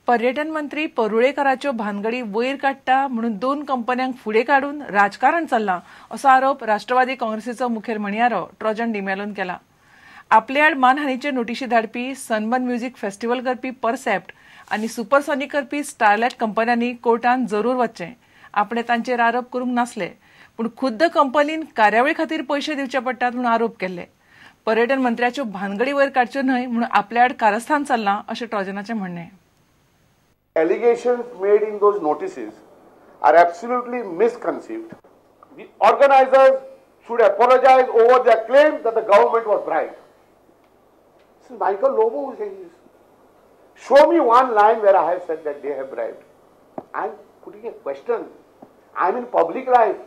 पर्यटन मंत्री परुळेकराच्यो भानगडी वयर काडटा म्हणून 2 कंपन्यांक फुडें काडून राजकारण चल्लां असो आरोप राष्ट्रवादी काँग्रेसीचो मुखेल म्हणयारो ट्रोजन डिमेलोन केला. आपले आड मानहानीचे नोटिशी धाडपी सनबर्न म्युझिक फेस्टिवल करपी परसेप्ट आनी सुपरसॉनिक करपी स्टारलायट कंपन्यांनी कोर्टान जरूर वचचें. आपणे तांचेर आरोप करूंक नासले, पूण खुद्द कंपनीन कार्यावळी खातीर पयशे दिवचे पडटात म्हणून आरोप केल्ले. पर्यटन मंत्र्याच्यो भानगडी वयर काडच्यो न्हय म्हणून आपले आड कारस्थान चल्लां अशें ट्रोजनाचें म्हणणें. Allegations made in those notices are absolutely misconceived. The organizers should apologize over their claim that the government was bribed. This is Michael Lobo who is saying this. Show me one line where I have said that they have bribed. I am putting a question. I am in public life.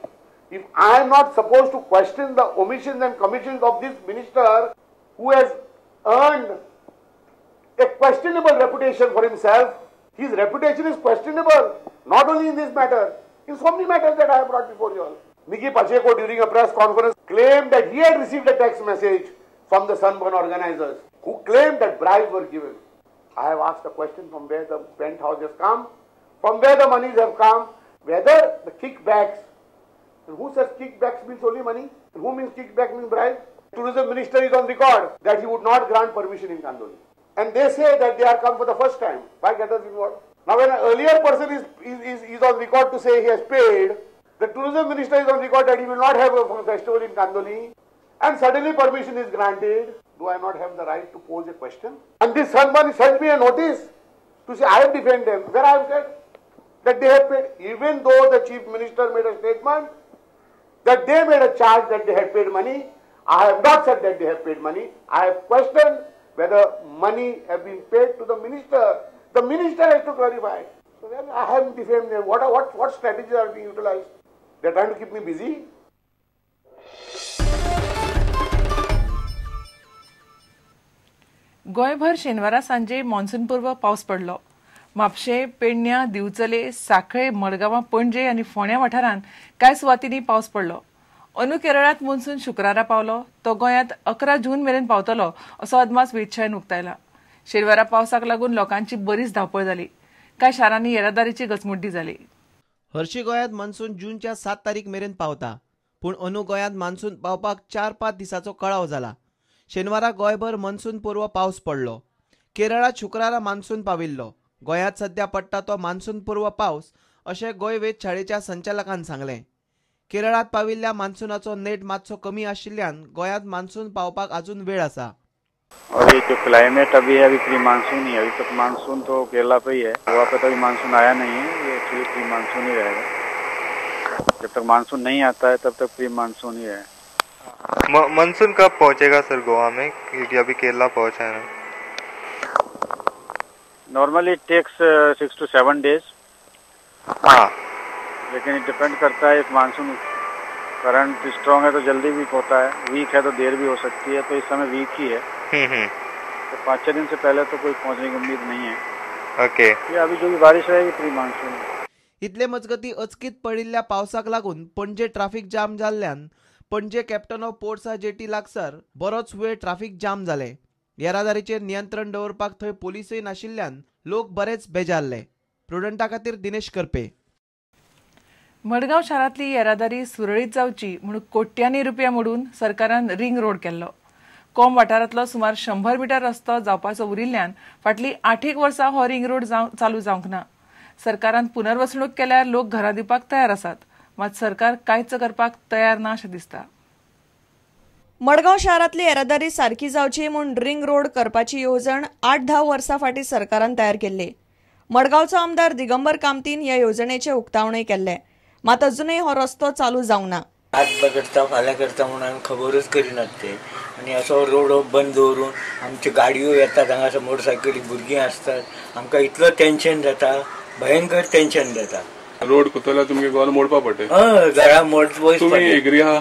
If I am not supposed to question the omissions and commissions of this minister who has earned a questionable reputation for himself, his reputation is questionable, not only in this matter, in so many matters that I have brought before you all. Nikki Pacheco during a press conference claimed that he had received a text message from the Sunburn organizers who claimed that bribes were given. I have asked a question from where the penthouse has come, from where the monies have come, whether the kickbacks, and who says kickbacks means only money? And who means kickback means bribe? Tourism minister is on record that he would not grant permission in Kandoli. And they say that they are come for the first time. Why get us involved? Now when an earlier person is on record to say he has paid, the tourism minister is on record that he will not have a festival in Kandoli, and suddenly permission is granted. Do I not have the right to pose a question? And this Sunburn sent me a notice to say I have defamed them. Where I have said that they have paid, even though the chief minister made a statement that they made a charge that they had paid money. I have not said that they have paid money. I have questioned whether money have been paid to the minister. The minister has to clarify. So then I haven't defamed them. What strategies are being utilized? They are trying to keep me busy. गोंयभर शेनवारा सांजे monsoon पूर्व पावस पडलो. म्हापशें, पेडण्यां, दिवचले, सांखळे, मडगांवां, पणजे आनी फोंड्या वाठारांत कांय सुवातींनी पावस पडलो. अंदू केरळांत मॉन्सून शुक्रारा पावलो, तो गोंयांत 11 जून मेरेन पावतलो असो अदमास वेधशाळेन उक्तायला. शेनवारा पावसाक लागून लोकांची बरीच धांवपळ जाली. कांय शारांनी येरादारीची गचमुड्डी जाली. हरशी गोंयांत मॉन्सून जूनच्या 7 तारीख मेरेन पावता, पूण अंदू गोंयांत मॉन्सून पावपाक 4-5 दिसांचो कळाव जाला. शेनवारा गोंयभर मॉन्सून पूर्व पावस पडलो. केरळांत शुक्रारा मॉन्सून पाविल्लो. गोंयांत सध्या पडटा तो मॉन्सून पूर्व पावस अशें गोंय वेधशाळेच्या संचालकान सांगलें. केरळांत पाविल्ल्या मान्सूनाचो नेट मातसो कमी आशिल्ल्यान गोंयांत मान्सून पावपाक अजून वेळ आसा. और ये जो क्लाइमेट अभी है, अभी प्री मानसून ही है. अभी तक मानसून तो केरला पे ही है, गोवा पे तो अभी मानसून आया नहीं है. ये एक्चुअली प्री मानसून ही रहेगा. जब तक मानसून नहीं आता है तब तक प्री मानसून ही है. मानसून कब पहुंचेगा सर गोवा में, क्योंकि अभी केरला पहुंचा है? Normally it takes 6 to 7 days. हाँ, लेकिन डिपेंड करता है, मानसून करंट स्ट्रांग है तो जल्दी भी होता है, वीक है तो देर भी हो सकती है. तो इस समय वीक ही है, तो 5-6 दिन से पहले तो कोई पहुंचने की उम्मीद नहीं है. ओके, ये अभी जो भी बारिश रहेगी प्री मानसून. इतले मजगती अचकीत पडिल्ल्या पावसाक लागून पणजे ट्राफिक जाम जाल्ल्यान पणजे कॅप्टन ऑफ पोर्ट्सा जेटी लागसार बरोच वेळ ट्राफिक जाम जालें. येरादारीचेर नियंत्रण दवरपाक थंय पोलिसूय नाशिल्ल्यान लोक बरेच बेजारले. प्रुडंटा खातीर दिनेश करपे. मडगांव शारांतली येरादारी सुरळीत जावची म्हणून कोट्यांनी रुपया मोडून सरकारान रिंग रोड केल्लो. कोंब वाठारांतलो सुमार 100 मिटर रस्तो जावपाचो उरिल्ल्यान फाटलीं 8 वर्सां हो रिंग रोड चालू जावंक ना. सरकारान पुनर्वसणूक केल्यार लोक घरां दिवपाक तयार आसात, मात सरकार कांयच करपाक तयार ना अशें दिसता. मडगांव शारांतली येरादारी सारकी जावची म्हूण रिंग रोड करपाची येवजण 8-10 वर्सां फाटीं सरकारान तयार केल्ली. मडगांवचो आमदार दिगंबर कामतीन ह्या येवजणेचें उक्तावणूय केल्लें, मात अजुनूय हो रस्तो चालू जावंक ना. आज करता फाल्यां करता म्हणून आमी खबरूच करिनात ते, आनी असो रोड बंद दवरून आमच्यो गाडयो येतात, हांगासर मोटरसायकली भुरगीं आसतात, आमकां इतलो टेन्शन जाता, भयंकर टेन्शन जाता. रोड कोतल्यार तुमगे घर मोडपा पडटा. हय, घरां मोड. तुमी एग्री आहा?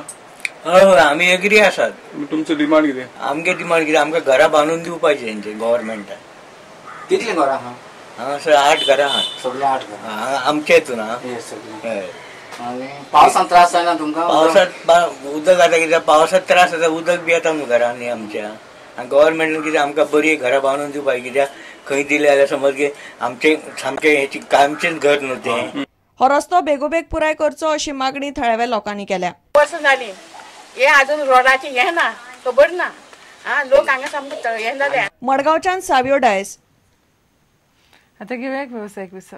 हय, आमी एग्री आसात. तुमचो डिमांड कितें? आमगे डिमांड कितें, आमकां घरां बांदून दिवपाची तेंचे गव्हर्मेंटान. कितलीं घरां आहा? हांगासर 8 घरां आहात. सगळीं 8 घरां आमच्या हितून आहा. हय. पावसांत त्रास जायना तुमकां? पावसांत उदक आतां कितें, पावसांत त्रास जाता, उदक बी येता न्हू घरांनी आमच्या, आनी गव्हर्मेंटान कितें आमकां बरी घरां बांदून दिवपाक, कित्याक खंय दिलें जाल्यार समज की आमचें सामकें हेची कायमचेंच घर न्हू तें. हो रस्तो बेगोबेग पुराय करचो अशी मागणी थळाव्या लोकांनी केल्या. वर्सां जालीं हे अजून रोडाचें हें ना, खबर ना. लोक हांगा सामको हें जाले. मडगांवच्यान सावियो डायस. आता घेऊया एक व्यावसायिक विसव.